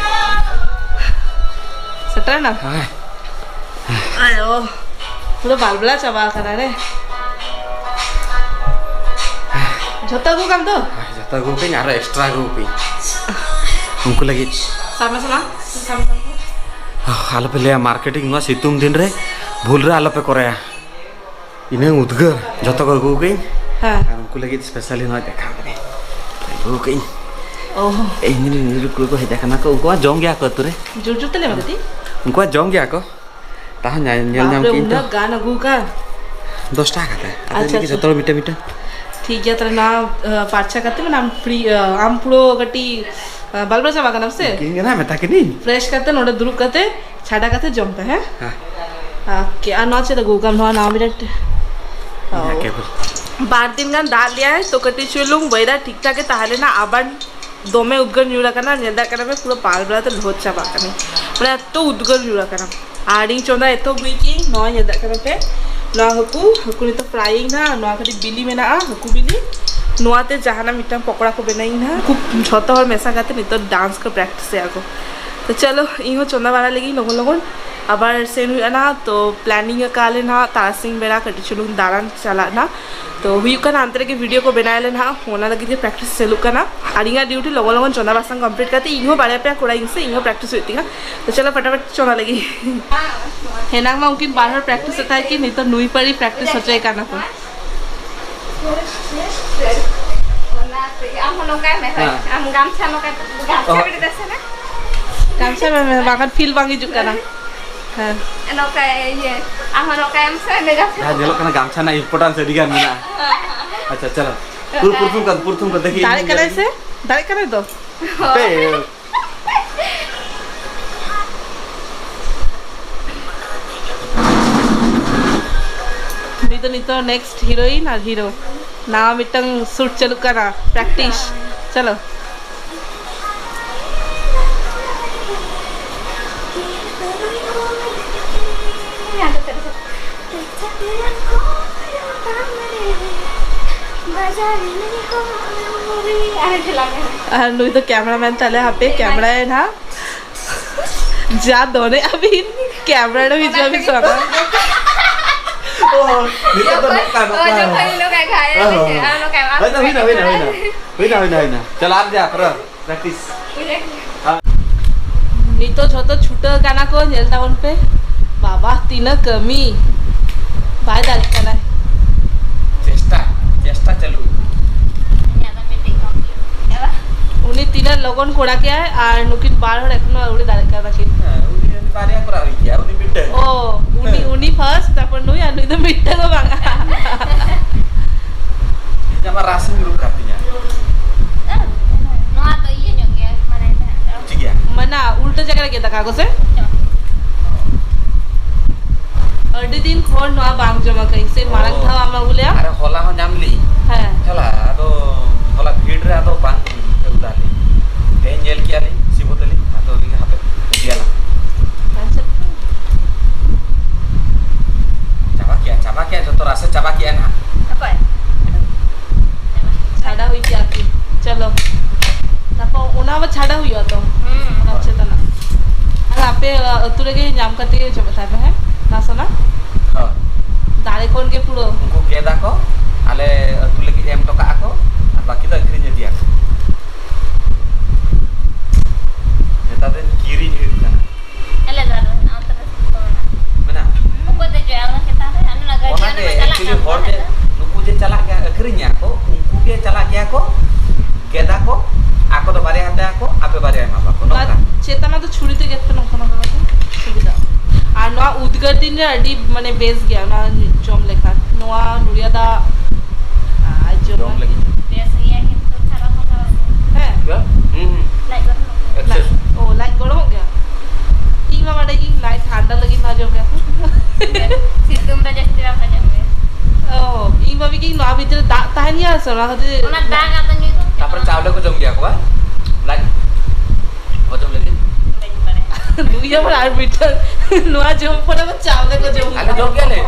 ᱥᱮᱴᱮᱨᱮᱱᱟ? ᱦᱮᱸ᱾ ᱟᱭᱳ, ᱯᱩᱨᱟᱹ ᱵᱟᱞᱵᱟᱞᱟ ᱪᱟᱵᱟ ᱟᱠᱟᱱᱟ ᱨᱮ᱾ ᱡᱷᱚᱛᱚ ᱟᱹᱜᱩ ᱠᱟᱢ ᱫᱚ? ᱦᱮᱸ, ᱡᱷᱚᱛᱚ ᱟᱹᱜᱩ ᱠᱟᱹᱧ, ᱟᱨᱚ extra ᱟᱹᱜᱩ ᱠᱟᱹᱧ ᱩᱱᱠᱩ ᱞᱟᱹᱜᱤᱫ᱾ ᱥᱟᱵ ᱢᱮ, ᱥᱟᱵ ᱢᱮ, ᱥᱟᱵ ᱢᱮ, ᱥᱟᱵ ᱢᱮ᱾ ᱟᱞᱚᱯᱮ ᱞᱟᱹᱭᱟ, marketing ᱱᱚᱣᱟ ᱥᱤᱛᱩᱝ ᱫᱤᱱ ᱨᱮ ᱵᱷᱩᱞ ᱨᱮ ᱟᱞᱚᱯᱮ ᱠᱚᱨᱟᱭᱟ᱾ ᱤᱱᱟᱹᱝ ᱩᱫᱽᱜᱟᱹᱨ, ᱡᱷᱚᱛᱚ ᱠᱚ ᱟᱹᱜᱩ ᱠᱟᱹᱧ᱾ ᱦᱮᱸ᱾ ᱟᱨ ᱩᱱᱠᱩ ᱞᱟᱹᱜᱤᱫ specially ᱱᱚᱣᱟ ᱫᱮᱠᱷᱟᱣ ᱠᱟᱹᱫᱟᱹᱧ᱾ ᱟᱹᱜᱩ ᱠᱟᱹᱧ᱾ ᱚ᱾ ᱤᱧ ᱨᱮᱱ ᱠᱩᱲᱤ ᱠᱚ ᱦᱮᱡ ᱟᱠᱟᱱᱟ ᱠᱚ, ᱩᱱᱠᱩ ᱢᱟ ᱡᱚᱢ ᱜᱮᱭᱟ ᱠᱚ ᱟᱹᱛᱩ ᱨᱮ᱾ ᱡᱳᱨ ᱡᱳᱨ ᱛᱮ ᱞᱟᱹᱭ ᱢᱮ ᱠᱟᱹᱴᱤᱡ᱾ ᱩᱱᱠᱩ ᱢᱟ ᱡᱚᱢ ᱜᱮᱭᱟ ᱠᱚ᱾ ᱛᱟᱦᱚᱸ ᱧᱟ-, ᱧᱮᱞ ᱧᱟᱢ ᱵᱟᱯᱨᱮ, ᱠᱮᱫ ᱤᱧ ᱛᱚ᱾ ᱩᱱᱟᱹᱜ ᱜᱟᱱ ᱟᱹᱜᱩ ᱟᱠᱟᱫ᱾ ᱫᱚᱥ ᱴᱟᱠᱟ ᱠᱟᱛᱮ᱾ ᱟᱫᱚ ᱟᱪᱪᱷᱟ, ᱤᱱᱟᱹ ᱜᱮ ᱟᱪᱪᱷᱟ᱾ ᱡᱷᱚᱛᱚ ᱦᱚᱲ ᱢᱤᱫᱴᱟᱝ, ᱢᱤᱫᱴᱟᱝ᱾ ᱴᱷᱤᱠ ᱜᱮᱭᱟ, ᱛᱟᱦᱞᱮ ᱱᱚᱣᱟ, ᱟ, ᱯᱟᱨᱪᱷᱟ ᱠᱟᱛᱮ ᱢᱟᱱᱮ ᱟᱢ free, ᱟ, ᱟᱢ ᱯᱩᱨᱟᱹ ᱠᱟᱹᱴᱤᱡ, ᱟ, ᱵᱟᱞᱵᱟᱞ ᱪᱟᱵᱟ ᱠᱟᱱᱟᱢ ᱥᱮ? ᱤᱧ ᱜᱮ ᱱᱟᱜ ᱢᱮᱛᱟ ᱠᱤᱱᱤᱧ᱾ Fresh ᱠᱟᱛᱮ ᱱᱚᱰᱮ ᱫᱩᱲᱩᱵ ᱠᱟᱛᱮ ᱪᱷᱟᱰᱟ ᱠᱟᱛᱮ ᱡᱚᱢ ᱯᱮ, ᱦᱮᱸ? ᱦᱮᱸ᱾ Okay, ᱟᱨ ᱱᱚᱣᱟ ᱪᱮᱫ ᱟᱹᱜᱩ ᱠᱟᱢ? ᱱᱚᱣᱟ, ᱱᱟᱣᱟ ᱢᱤᱫᱴᱮᱱ᱾ ᱤᱧᱟᱹᱜ ᱚ᱾ Cable᱾ ᱵᱟᱨ ᱫᱤᱱ ᱜᱟᱱ ᱫᱟᱜ ᱞᱮᱭᱟᱭ, ᱛᱚ ᱠᱟᱹᱴᱤᱡ ᱪᱩᱞᱩᱝ weather ᱴᱷᱤᱠ ᱴᱷᱟᱠ ᱜᱮ ᱛᱟᱦᱮᱸ ᱞᱮᱱᱟ, ᱟᱵᱟᱨ ᱫᱚᱢᱮ ᱩᱫᱽᱜᱟᱹᱨ ᱧᱩᱨ ᱟᱠᱟᱱᱟ, ᱧᱮᱞ ᱫᱟᱲᱮᱭᱟᱜ ᱠᱟᱱᱟ ᱯᱮ, ᱯᱩᱨᱟᱹ ᱯᱟᱞ ᱵᱮᱲᱟ ᱛᱮ ᱞᱚᱦᱚᱫ ᱪᱟᱵᱟᱜ ᱠᱟᱱᱟ, ᱢᱟᱱᱮ ᱮᱛᱚ ᱩᱫᱽᱜᱟᱹᱨ ᱧᱩᱨ ᱟᱠᱟᱱᱟ᱾ ᱟᱨ ᱤᱧ ᱪᱚᱸᱫᱟ ᱮᱛᱚ ᱦᱩᱭ ᱠᱤᱧ, ᱱᱚᱣᱟ ᱧᱮᱞ ᱫᱟᱲᱮᱭᱟᱜ ᱠᱟᱱᱟ ᱯᱮ, ᱱᱚᱣᱟ ᱦᱟᱹᱠᱩ, ᱦᱟᱹᱠᱩ ᱱᱤᱛᱚᱜ frying ᱱᱟ, ᱱᱚᱣᱟ ᱠᱟᱹᱴᱤᱡ ᱵᱤᱞᱤ ᱢᱮᱱᱟᱜᱼᱟ, ᱦᱟᱹᱠᱩ ᱵᱤᱞᱤ, ᱱᱚᱣᱟ ᱛᱮ ᱡᱟᱦᱟᱱᱟᱜ ᱢᱤᱫᱴᱟᱝ ᱯᱚᱠᱚᱲᱟ ᱠᱚ ᱵᱮᱱᱟᱣᱤᱧ ᱱᱟ᱾ ᱩᱱᱠᱩ ᱡᱷᱚᱛᱚ ᱦᱚᱲ ᱢᱮᱥᱟ ᱠᱟᱛᱮ ᱱᱤᱛᱚᱜ dance ᱠᱚ practice ᱮᱫᱟ ᱠᱚ᱾ ᱛᱚ ᱪᱚᱞᱚ, ᱤᱧ ᱦᱚᱸ ᱪᱚᱸᱫᱟ ᱵᱟᱲᱟ ᱞᱮᱜᱤᱧ ᱞᱚᱜᱚᱱ ᱞᱚᱜᱚᱱ, ᱟᱵᱟᱨ ᱥᱮᱱ ᱦᱩᱭᱩᱜᱼᱟ ᱱᱟ᱾ ᱛᱚ planning ᱟᱠᱟᱫ ᱞᱮ ᱱᱟᱦᱟᱜ ᱛᱟᱨᱟᱥᱤᱧ ᱵᱮᱲᱟ ᱠᱟᱹᱴᱤᱡ ᱪᱩᱞᱩᱝ ᱫᱟᱬᱟᱱ ᱪᱟᱞᱟᱜ ᱱᱟ᱾ ᱛᱚ ᱦᱩᱭᱩᱜ ᱠᱟᱱᱟ, ᱚᱱᱛᱮ ᱨᱮᱜᱮ video ᱠᱚ ᱵᱮᱱᱟᱣ ᱞᱮ ᱱᱟᱦᱟᱜ, ᱚᱱᱟ ᱞᱟᱹᱜᱤᱫ ᱜᱮ practice ᱪᱟᱹᱞᱩᱜ ᱠᱟᱱᱟ᱾ ᱟᱨ ᱤᱧᱟᱹᱜ duty ᱞᱚᱜᱚᱱ ᱞᱚᱜᱚᱱ ᱪᱚᱸᱫᱟ ᱵᱟᱥᱟᱝ complete ᱠᱟᱛᱮ ᱤᱧ ᱦᱚᱸ ᱵᱟᱨᱭᱟ ᱯᱮᱭᱟ ᱠᱚᱲᱟ ᱤᱧ ᱥᱮ ᱤᱧ ᱦᱚᱸ practice ᱦᱩᱭᱩᱜ ᱛᱤᱧᱟ᱾ ᱛᱚ ᱪᱚᱞᱚ ᱯᱷᱟᱴᱟᱯᱷᱟᱴ ᱪᱚᱸᱫᱟ ᱞᱟᱹᱜᱤᱫ᱾ ᱦᱮᱱᱟᱝ ᱢᱟ ᱩᱱᱠᱤᱱ ᱵᱟᱨ ᱦᱚᱲ practice ᱮᱫ ᱛᱟᱦᱮᱸ ᱠᱤᱱ, ᱱᱤᱛᱚᱜ ᱱᱩᱭ ᱯᱟᱹᱨᱤ practice ᱦᱚᱪᱚᱭᱮ ᱠᱟᱱᱟ ᱠᱚ᱾ ᱚᱱᱟ ᱛᱮᱜᱮ ᱟᱢ ᱦᱚᱸ ᱱᱚᱝᱠᱟᱭ ᱢᱮ, ᱦᱳᱭ᱾ ᱦᱮᱸ᱾ ᱟᱢ ᱜᱟᱢᱪᱷᱟ ᱱᱚᱝᱠᱟ, ᱜᱟᱢᱪᱷᱟ ᱚ᱾ ᱵᱤᱰᱤ ᱫᱮᱥᱮ ᱱᱟ᱾ ᱜᱟᱢᱪᱷᱟ ᱢᱮ, ᱢᱮ, ᱵᱟᱠᱷᱟᱱ feel ᱵᱟᱝ ᱦᱤᱡᱩᱜ ᱠᱟᱱᱟ᱾ ᱦᱮᱸ᱾ ᱱᱚᱝᱠᱟ ᱤᱭᱟᱹ, ᱟᱢ ᱦᱚᱸ ᱱᱚᱝᱠᱟᱭ ᱢᱮ ᱥᱮ, ᱩᱱᱤ ᱜᱟᱢᱪᱷᱟ ᱡᱟᱦᱟᱸ ᱧᱮᱞᱚᱜ ᱠᱟᱱᱟ, ᱜᱟᱢᱪᱷᱟ ᱨᱮᱱᱟᱜ importance ᱟᱹᱰᱤ ᱜᱟᱱ ᱢᱮᱱᱟᱜᱼᱟ᱾ ᱟᱪᱪᱷᱟ, ᱪᱚᱞᱚ᱾ ᱯᱩᱨ-, ᱯᱩᱨᱛᱷᱚᱢ ᱠᱟᱱ, ᱯᱩᱨᱛᱷᱚᱢ ᱠᱟᱱ, ᱫᱮᱠᱷᱤ ᱫᱟᱲᱮᱜ ᱤᱧ ᱠᱟᱱᱟᱭ ᱧᱮᱞ ᱥᱮ? ᱫᱟᱲᱮᱜ ᱠᱟᱱᱟᱭ ᱫᱚ? ᱦᱟᱯᱮ᱾ ᱱᱩᱭ ᱫᱚ ᱱᱤᱛᱚᱜ next heroine ᱟᱨ hero᱾ ᱱᱟᱣᱟ ᱢᱤᱫᱴᱟᱝ ᱥᱩᱴ ᱪᱟᱹᱞᱩᱜ ᱠᱟᱱᱟ, ᱯᱨᱮᱠᱴᱤᱥ᱾ ᱪᱚᱞᱚ᱾ ᱟᱨ ᱱᱩᱭ ᱫᱚ ᱠᱮᱢᱮᱨᱟᱢᱮᱱ ᱛᱟᱞᱮ, ᱦᱟᱯᱮ ᱠᱮᱢᱮᱨᱟᱭᱟᱭ ᱱᱟᱦᱟᱜ᱾ ᱡᱟ ᱫᱚᱱᱮ ᱟᱹᱵᱤᱱ, ᱠᱮᱢᱮᱨᱟ ᱨᱮ ᱦᱤᱡᱩᱜ ᱟᱹᱵᱤᱱ ᱥᱮ ᱵᱟᱝ? ᱚ, ᱱᱤᱛᱚᱜ ᱫᱚ ᱱᱚᱝᱠᱟ, ᱱᱚᱝᱠᱟ᱾ ᱡᱚᱠᱷᱚᱱ ᱱᱚᱝᱠᱟ ᱜᱷᱟᱭᱮᱞ ᱦᱚᱸ᱾ ᱦᱚᱸ᱾ ᱟᱨ ᱱᱚᱝᱠᱟ ᱦᱩᱭᱱᱟ, ᱦᱩᱭᱱᱟ, ᱦᱩᱭᱱᱟ, ᱦᱩᱭᱱᱟ᱾ ᱦᱩᱭᱱᱟ, ᱦᱩᱭᱱᱟ, ᱦᱩᱭᱱᱟ᱾ ᱪᱟᱞᱟᱜ ᱟᱢ ᱡᱟ, ᱯᱩᱨᱟᱹ ᱯᱨᱮᱠᱴᱤᱥ᱾ ᱱᱤᱛᱚᱜ ᱡᱷᱚᱛᱚ ᱪᱷᱩᱴᱟᱹᱣ ᱠᱟᱱᱟ ᱠᱚ, ᱧᱮᱞ ᱛᱟᱵᱚᱱ ᱯᱮ᱾ ᱵᱟᱵᱟ, ᱛᱤᱱᱟᱹᱜ ᱠᱟᱹᱢᱤ᱾ ᱵᱟᱭ ᱫᱟᱲᱮᱜ ᱠᱟᱱᱟᱭ᱾ ᱪᱮᱥᱴᱟ, ᱪᱮᱥᱴᱟ ᱪᱟᱹᱞᱩ᱾ ᱩᱱᱤ ᱛᱤᱱᱟᱹᱜ ᱞᱚᱜᱚᱱ ᱠᱚᱲᱟ ᱠᱮᱜᱼᱟᱭ, ᱟᱨ ᱱᱩᱠᱤᱱ ᱵᱟᱨ ᱦᱚᱲ ᱮᱠᱷᱚᱱᱳ ᱟᱹᱣᱨᱤ ᱫᱟᱲᱮᱜ ᱠᱟᱱᱟ ᱠᱤᱱ᱾ ᱦᱮᱸ, ᱩᱱᱤ, ᱩᱱᱤ ᱵᱟᱨᱭᱟ ᱠᱚᱨᱟᱣ ᱦᱩᱭ ᱠᱮᱭᱟ, ᱩᱱᱤ ᱢᱤᱫᱴᱟᱝ᱾ ᱚ, ᱩᱱᱤ, ᱦᱮᱸ᱾ ᱩᱱᱤ ᱯᱷᱟᱥᱴ, ᱛᱟᱨᱯᱚᱨ ᱱᱩᱭ, ᱟᱨ ᱱᱩᱭ ᱫᱚ ᱢᱤᱫᱴᱟᱝ ᱦᱚᱸ ᱵᱟᱝ᱾ ᱤᱧᱟᱹᱜ ᱢᱟ ᱨᱟᱥᱮ ᱧᱩᱨᱩᱜ ᱠᱟᱱ ᱛᱤᱧᱟ᱾ ᱱᱚᱣᱟ ᱫᱚ ᱤᱭᱟᱹ ᱧᱚᱜ ᱜᱮᱭᱟ, ᱢᱟᱱᱮ ᱪᱮᱫ ᱜᱮᱭᱟ? ᱢᱟᱱᱟ, ᱩᱞᱴᱟᱹ ᱡᱟᱭᱜᱟ ᱨᱮ ᱜᱮᱫ ᱟᱠᱟᱫ ᱠᱚ ᱥᱮ? ᱟᱹᱰᱤ ᱫᱤᱱ ᱠᱷᱚᱱ ᱱᱚᱣᱟ ᱵᱟᱝ ᱡᱚᱢ ᱟᱠᱟᱫᱟᱹᱧ ᱥᱮ, ᱢᱟᱲᱟᱝ ᱚ᱾ ᱫᱷᱟᱣ ᱟᱢ ᱟᱹᱜᱩ ᱞᱮᱭᱟ᱾ ᱟᱨ ᱦᱚᱞᱟ ᱦᱚᱸ ᱧᱟᱢ ᱞᱤᱧ᱾ ᱦᱮᱸ᱾ ᱦᱚᱞᱟ, ᱟᱫᱚ ᱦᱚᱞᱟ ᱵᱷᱤᱲ ᱨᱮ ᱟᱫᱚ ᱵᱟᱝ ᱟᱹᱜᱩ ᱫᱟᱲᱮ᱾ ᱛᱮᱦᱮᱧ ᱧᱮᱞ ᱠᱮᱜᱼᱟ ᱞᱤᱧ, ᱥᱤᱵᱚ ᱛᱟᱹᱞᱤᱧ, ᱟᱫᱚ ᱞᱤᱧ ᱦᱟᱯᱮ ᱤᱫᱤᱭᱟᱞᱟᱝ᱾ ᱟᱪᱪᱷᱟ᱾ ᱪᱟᱵᱟ ᱠᱮᱜᱼᱟ, ᱪᱟᱵᱟ ᱠᱮᱜᱼᱟ, ᱡᱚᱛᱚ ᱨᱟᱥᱮ ᱪᱟᱵᱟ ᱠᱮᱜᱼᱟ ᱱᱟᱦᱟᱜ᱾ ᱚᱠᱚᱭ? ᱪᱷᱟᱰᱟ ᱦᱩᱭ ᱠᱮᱜᱼᱟ ᱠᱤ? ᱪᱚᱞᱚ᱾ ᱛᱟᱨᱯᱚᱨ ᱚᱱᱟ ᱟᱵᱟᱨ ᱪᱷᱟᱰᱟ ᱦᱩᱭᱩᱜᱼᱟ ᱛᱚ? ᱦᱩᱸ᱾ ᱟᱪᱪᱷᱟ, ᱛᱟᱦᱞᱮ᱾ ᱟᱨ ᱟᱯᱮ, ᱟ, ᱟᱹᱛᱩ ᱨᱮᱜᱮ ᱧᱟᱢ ᱠᱟᱛᱮ ᱜᱮ ᱚᱪᱚᱜ ᱠᱟᱛᱟᱭ ᱯᱮ, ᱦᱮᱸ? ᱱᱟᱥᱮᱱᱟᱜ? ᱦᱳᱭ᱾ ᱫᱟᱨᱮ ᱠᱷᱚᱱ ᱜᱮ ᱯᱩᱨᱟᱹ᱾ ᱩᱱᱠᱩ ᱜᱮᱫᱟ ᱠᱚ, ᱟᱞᱮ ᱟᱹᱛᱩ ᱞᱟᱹᱜᱤᱫ ᱮᱢ ᱦᱚᱴᱚ ᱠᱟᱜᱼᱟ ᱠᱚ, ᱟᱨ ᱵᱟᱹᱠᱤ ᱫᱚ ᱟᱹᱠᱷᱨᱤᱧ ᱤᱫᱤᱭᱟ ᱠᱚ᱾ ᱱᱮᱛᱟᱨ ᱫᱚ ᱠᱤᱨᱤᱧ ᱦᱩᱭᱩᱜ ᱠᱟᱱᱟ᱾ ᱟᱞᱮ ᱫᱚ ᱟᱨ ᱚᱱᱛᱮ ᱨᱮ ᱥᱩᱨ ᱠᱚ ᱢᱮᱱᱟᱜᱼᱟ᱾ ᱢᱮᱱᱟᱜᱼᱟ? ᱚᱠᱚᱭ ᱫᱮᱡᱚᱜᱼᱟ ᱚᱱᱟ ᱪᱮᱛᱟᱱ ᱨᱮ? ᱟᱨ ᱚᱱᱟ ᱜᱟᱹᱰᱤ ᱚᱱᱟ ᱟᱞᱮ ᱜᱮ ᱢᱟ ᱪᱟᱞᱟᱜ actually ᱠᱟᱱ ᱦᱚᱲ ᱜᱮ, ᱛᱟᱞᱮ ᱫᱚ᱾ ᱱᱩᱠᱩ ᱡᱮ ᱪᱟᱞᱟᱜ ᱜᱮᱭᱟ, ᱟᱹᱠᱷᱨᱤᱧᱟ ᱠᱚ, ᱩᱱᱠᱩ ᱜᱮ ᱪᱟᱞᱟᱜ ᱜᱮᱭᱟ ᱠᱚ, ᱜᱮᱫᱟ ᱠᱚ, ᱟᱠᱚ ᱫᱚ ᱵᱟᱨᱭᱟ ᱦᱟᱛᱟᱣᱟ ᱠᱚ, ᱟᱯᱮ ᱵᱟᱨᱭᱟ ᱮᱢᱟ ᱠᱚᱣᱟ ᱠᱚ, ᱱᱚᱝᱠᱟ᱾ ᱪᱮᱛᱟᱱ ᱫᱚ ᱪᱷᱩᱨᱤ ᱛᱮ ᱜᱮᱫ ᱯᱮ, ᱱᱚᱝᱠᱟ ᱱᱚᱝᱠᱟ ᱠᱟᱛᱮ ᱥᱩᱵᱤᱫᱷᱟ᱾ ᱟᱨ ᱱᱚᱣᱟ ᱩᱫᱽᱜᱟᱹᱨ ᱫᱤᱱ ᱨᱮ ᱟᱹᱰᱤ, ᱢᱟᱱᱮ, ᱵᱮᱥ ᱜᱮᱭᱟ ᱚᱱᱟ ᱡᱚᱢ ᱞᱮᱠᱷᱟᱱ᱾ ᱱᱚᱣᱟ ᱱᱚᱲᱤᱭᱟ ᱫᱟᱜ, ᱟᱨ ᱡᱚᱢ ᱡᱚᱢ ᱞᱟᱹᱜᱤᱫ᱾ ᱵᱮᱥ ᱜᱮᱭᱟ, ᱠᱤᱱᱛᱩ ᱠᱷᱟᱨᱟᱯ ᱦᱚᱸ ᱠᱷᱟᱨᱟᱯ ᱜᱮᱭᱟ᱾ ᱦᱮᱸ? ᱦᱩᱸ, ᱦᱩᱸ᱾ ᱞᱟᱡ ᱜᱚᱨᱚᱢ ᱜᱮᱭᱟ᱾ ᱮᱠᱥᱮᱥ᱾ ᱞᱟᱡ, ᱚ, ᱞᱟᱡ ᱜᱚᱨᱚᱢᱚᱜ ᱜᱮᱭᱟ? ᱤᱧ ᱢᱟ ᱵᱟᱰᱟᱭ ᱜᱤᱧ ᱞᱟᱡ ᱴᱷᱟᱱᱰᱟ ᱞᱟᱹᱜᱤᱫ ᱢᱟ ᱡᱚᱢ ᱜᱮᱭᱟ ᱠᱚ᱾ ᱥᱤᱛᱩᱝ ᱫᱚ ᱡᱟᱹᱥᱛᱤ ᱵᱟᱠᱚ ᱡᱚᱢ ᱜᱮᱭᱟ᱾ ᱚ, ᱤᱧ ᱵᱟᱵᱟ ᱠᱤ ᱱᱚᱣᱟ ᱵᱷᱤᱛᱨᱤ ᱨᱮ ᱫᱟᱜ ᱛᱟᱦᱮᱱ ᱜᱮᱭᱟ ᱥᱮ ᱚᱱᱟ ᱠᱷᱟᱹᱛᱤᱨ? ᱚᱱᱟ ᱫᱟᱜ ᱟᱫᱚ ᱧᱩ ᱠᱟᱛᱮ ᱛᱟᱯᱚᱨᱮ ᱪᱟᱣᱞᱮ ᱠᱚ ᱡᱚᱢ ᱜᱮᱭᱟ ᱠᱚ, ᱵᱟᱝ? ᱞᱟᱡ ᱦᱚᱡᱚᱢ ᱞᱟᱹᱜᱤᱫ᱾ ᱵᱟᱹᱧ ᱵᱟᱲᱟᱭᱟ᱾ ᱱᱩᱭ ᱟᱵᱟᱨ ᱟᱨ ᱢᱤᱫᱴᱟᱝ ᱱᱚᱣᱟ ᱡᱚᱢ ᱯᱚᱨᱮ ᱟᱵᱟᱨ ᱪᱟᱣᱞᱮ ᱠᱚ ᱡᱚᱢ ᱟᱞᱮ ᱡᱚᱢ ᱜᱮᱭᱟᱞᱮ᱾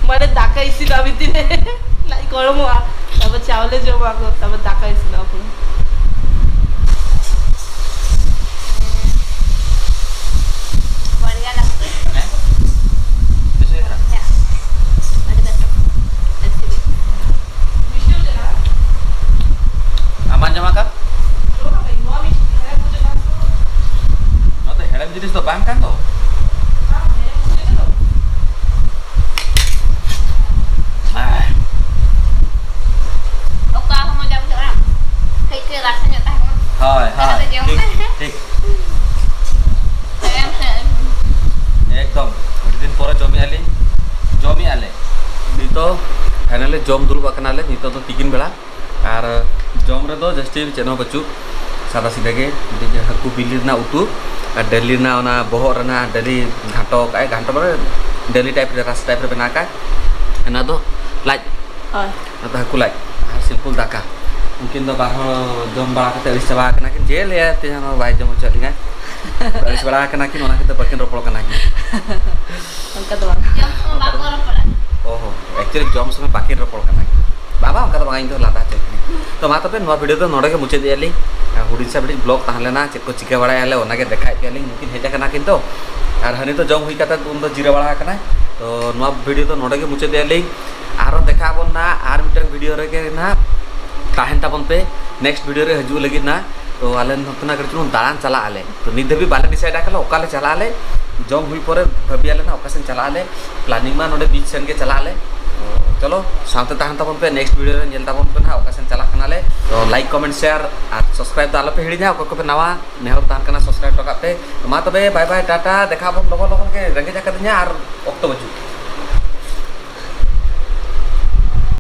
ᱢᱟᱱᱮ ᱫᱟᱠᱟ ᱤᱥᱤᱱᱟ ᱵᱷᱤᱛᱤᱨ ᱨᱮ ᱞᱟᱡ ᱜᱚᱨᱚᱢᱚᱜᱼᱟ, ᱛᱟᱨᱯᱚᱨ ᱪᱟᱣᱞᱮ ᱡᱚᱢᱟ ᱠᱚ, ᱛᱟᱨᱯᱚᱨ ᱫᱟᱠᱟ ᱤᱥᱤᱱᱟ ᱯᱩᱨᱟᱹ᱾ ᱵᱟᱲᱜᱟ ᱞᱟᱹᱠᱛᱤ᱾ ᱦᱮᱸ? ᱵᱮᱥ ᱦᱩᱭ ᱠᱟᱱᱟ? ᱦᱮᱸ᱾ ᱟᱹᱰᱤ ᱵᱮᱥ᱾ ᱟᱹᱰᱤ ᱥᱤᱵᱤᱞ᱾ ᱟᱢ ᱵᱟᱢ ᱡᱚᱢ ᱟᱠᱟᱫ? ᱱᱚᱣᱟ ᱫᱚ ᱦᱮᱲᱮᱢ ᱡᱤᱱᱤᱥ ᱫᱚ ᱵᱟᱝ ᱠᱟᱱ ᱫᱚ᱾ ᱚᱠᱟ ᱦᱚᱸ ᱢᱚᱡᱟ ᱵᱩᱡᱷᱟᱹᱜᱼᱟ᱾ ᱠᱟᱹᱡ ᱠᱟᱹᱡ ᱨᱟᱥᱟ ᱧᱚᱜ ᱛᱟᱦᱮᱸ ᱠᱟᱱᱟ᱾ ᱦᱳᱭ, ᱦᱳᱭ, ᱛᱟᱦᱚᱞᱮ ᱡᱚᱢ ᱴᱷᱤᱠ, ᱢᱮ᱾ ᱴᱷᱤᱠ᱾ ᱦᱮᱲᱮᱢ, ᱦᱮᱲᱮᱢ᱾ ᱮᱠᱫᱚᱢ, ᱟᱹᱰᱤ ᱫᱤᱱ ᱯᱚᱨᱮ ᱡᱚᱢᱮᱜᱼᱟ ᱞᱤᱧ, ᱡᱚᱢᱮᱜᱼᱟ ᱞᱮ᱾ ᱱᱤᱛᱚᱜ finally ᱡᱚᱢ ᱫᱩᱲᱩᱵ ᱟᱠᱟᱱᱟᱞᱮ, ᱱᱤᱛᱚᱜ ᱫᱚ ᱛᱤᱠᱤᱱ ᱵᱮᱲᱟ᱾ ᱟᱨ ᱡᱚᱢ ᱨᱮᱫᱚ ᱡᱟᱹᱥᱛᱤ ᱪᱮᱫ ᱦᱚᱸ ᱵᱟᱹᱪᱩᱜ, ᱥᱟᱫᱟ ᱥᱤᱫᱟ ᱜᱮ, ᱢᱤᱫᱴᱤᱡ ᱦᱟᱹᱠᱩ ᱵᱤᱞᱤ ᱨᱮᱱᱟᱜ ᱩᱛᱩ ᱟᱨ ᱰᱟᱹᱞᱤ ᱨᱮᱱᱟᱜ ᱚᱱᱟ ᱵᱚᱦᱚᱜ ᱨᱮᱱᱟᱜ ᱰᱟᱹᱞᱤ ᱜᱷᱟᱱᱴᱚ ᱠᱟᱜᱼᱟᱭ, ᱜᱷᱟᱱᱴᱚ ᱢᱟᱱᱮ ᱰᱟᱹᱞᱤ type ᱨᱮ, ᱨᱟᱥ type ᱨᱮ ᱵᱮᱱᱟᱣ ᱠᱟᱜᱼᱟᱭ, ᱚᱱᱟ ᱫᱚ ᱞᱟᱡ᱾ ᱦᱳᱭ᱾ ᱚᱱᱟ ᱫᱚ ᱦᱟᱹᱠᱩ ᱞᱟᱡ ᱟᱨ simple ᱫᱟᱠᱟ᱾ ᱩᱱᱠᱤᱱ ᱫᱚ ᱵᱟᱨ ᱦᱚᱲ ᱡᱚᱢ ᱵᱟᱲᱟ ᱠᱟᱛᱮ ᱟᱹᱲᱤᱥ ᱪᱟᱵᱟ ᱟᱠᱟᱱᱟ ᱠᱤᱱ, ᱪᱮᱫ ᱞᱟᱹᱭᱟ ᱛᱮᱦᱮᱧ ᱦᱚᱸ ᱵᱟᱭ ᱡᱚᱢ ᱦᱚᱪᱚᱭᱮᱫ ᱞᱤᱧᱟ᱾ ᱟᱹᱲᱤᱥ ᱵᱟᱲᱟ ᱟᱠᱟᱱᱟ ᱠᱤᱱ, ᱚᱱᱟ ᱠᱷᱟᱹᱛᱤᱨ ᱵᱟᱹᱠᱤᱱ ᱨᱚᱯᱚᱲ ᱠᱟᱱᱟ ᱠᱤᱱ᱾ ᱚᱱᱠᱟ ᱫᱚ ᱵᱟᱝ᱾ ᱡᱚᱢ ᱥᱚᱢᱚᱭ ᱵᱟᱠᱚ ᱨᱚᱯᱚᱲᱟ᱾ ᱚ ᱦᱚᱸ, actually ᱡᱚᱢ ᱥᱚᱢᱚᱭ ᱵᱟᱹᱠᱤᱱ ᱨᱚᱯᱚᱲ ᱠᱟᱱᱟ᱾ ᱵᱟᱵᱟ, ᱚᱱᱠᱟ ᱫᱚ ᱵᱟᱝ, ᱤᱧ ᱫᱚ ᱞᱟᱸᱫᱟ ᱦᱚᱪᱚᱭᱮᱫ ᱠᱟᱹᱱᱟᱹᱧ᱾ ᱛᱚ ᱢᱟ ᱛᱚᱵᱮ, ᱱᱚᱣᱟ video ᱫᱚ ᱱᱚᱰᱮ ᱜᱮ ᱢᱩᱪᱟᱹᱫᱮᱜᱼᱟ ᱞᱤᱧ᱾ ᱟᱨ ᱦᱩᱰᱤᱧ ᱥᱟ ᱦᱩᱰᱤᱧ vlog ᱛᱟᱦᱮᱸ ᱞᱮᱱᱟ, ᱪᱮᱫ ᱠᱚ ᱪᱤᱠᱟᱹ ᱵᱟᱲᱟᱭᱟᱞᱮ ᱚᱱᱟᱜᱮ ᱫᱮᱠᱷᱟᱭᱮᱫ ᱯᱮᱭᱟᱞᱤᱧ᱾ ᱱᱩᱠᱤᱱ ᱦᱮᱡ ᱟᱠᱟᱱᱟ ᱠᱤᱱ ᱛᱚ, ᱟᱨ ᱦᱟᱹᱱᱤ ᱫᱚ ᱡᱚᱢ ᱦᱩᱭ ᱠᱟᱛᱮ ᱩᱱ ᱫᱚ ᱡᱤᱨᱟᱹ ᱵᱟᱲᱟ ᱟᱠᱟᱱᱟᱭ᱾ ᱛᱚ ᱱᱚᱣᱟ video ᱫᱚ ᱱᱚᱰᱮ ᱜᱮ ᱢᱩᱪᱟᱹᱫᱮᱜᱼᱟ ᱞᱤᱧ᱾ ᱟᱨᱚ ᱫᱮᱠᱷᱟ ᱟᱵᱚᱱ ᱱᱟᱦᱟᱜ ᱟᱨ ᱢᱤᱫᱴᱟᱝ video ᱨᱮᱜᱮ ᱱᱟᱦᱟᱜ, ᱛᱟᱦᱮᱱ ᱛᱟᱵᱚᱱ ᱯᱮ᱾ Next video ᱨᱮ ᱦᱤᱡᱩᱜ ᱞᱟᱹᱜᱤᱫ ᱱᱟᱦᱟᱜ, ᱛᱚ ᱟᱞᱮ ᱱᱚᱛᱮᱱᱟᱜ ᱠᱟᱹᱴᱤᱡ ᱪᱩᱞᱩᱝ ᱫᱟᱬᱟᱱ ᱪᱟᱞᱟᱜ ᱟᱞᱮ᱾ ᱛᱚ ᱱᱤᱛ ᱫᱷᱟᱹᱵᱤᱡ ᱵᱟᱞᱮ decide ᱟᱠᱟᱫᱟ ᱚᱠᱟ ᱞᱮ ᱪᱟᱞᱟᱜ ᱟᱞᱮ, ᱡᱚᱢ ᱦᱩᱭ ᱯᱚᱨᱮ ᱵᱷᱟᱹᱵᱤ ᱟᱞᱮ ᱱᱟᱦᱟᱜ ᱚᱠᱟ ᱥᱮᱱ ᱪᱟᱞᱟᱜ ᱟᱞᱮ᱾ Planning ᱢᱟ ᱱᱚᱰᱮ beach ᱥᱮᱱ ᱜᱮ ᱪᱟᱞᱟᱜ ᱟᱞᱮ᱾ ᱛᱚ ᱪᱚᱞᱚ ᱥᱟᱶᱛᱮ ᱛᱟᱦᱮᱱ ᱛᱟᱵᱚᱱ ᱯᱮ, next video ᱨᱮ ᱧᱮᱞ ᱛᱟᱵᱚᱱ ᱯᱮ ᱱᱟᱦᱟᱜ ᱚᱠᱟ ᱥᱮᱱ ᱪᱟᱞᱟᱜ ᱠᱟᱱᱟᱞᱮ᱾ ᱛᱚ like, comment, share ᱟᱨ subscribe ᱫᱚ ᱟᱞᱚ ᱯᱮ ᱦᱤᱲᱤᱧᱟ᱾ ᱚᱠᱚᱭ ᱠᱚᱯᱮ ᱱᱟᱣᱟ, ᱱᱮᱦᱚᱨ ᱛᱟᱦᱮᱱ ᱠᱟᱱᱟ subscribe ᱦᱚᱴᱚ ᱠᱟᱜ ᱯᱮ᱾ ᱢᱟ ᱛᱚᱵᱮ bye bye, ᱴᱟᱴᱟ, ᱫᱮᱠᱷᱟ ᱟᱵᱚᱱ ᱞᱚᱜᱚᱱ ᱞᱚᱜᱚᱱ ᱜᱮ, ᱨᱮᱸᱜᱮᱡ ᱟᱠᱟᱫᱤᱧᱟ ᱟᱨ ᱚᱠᱛᱚ ᱵᱟᱹᱪᱩᱜ᱾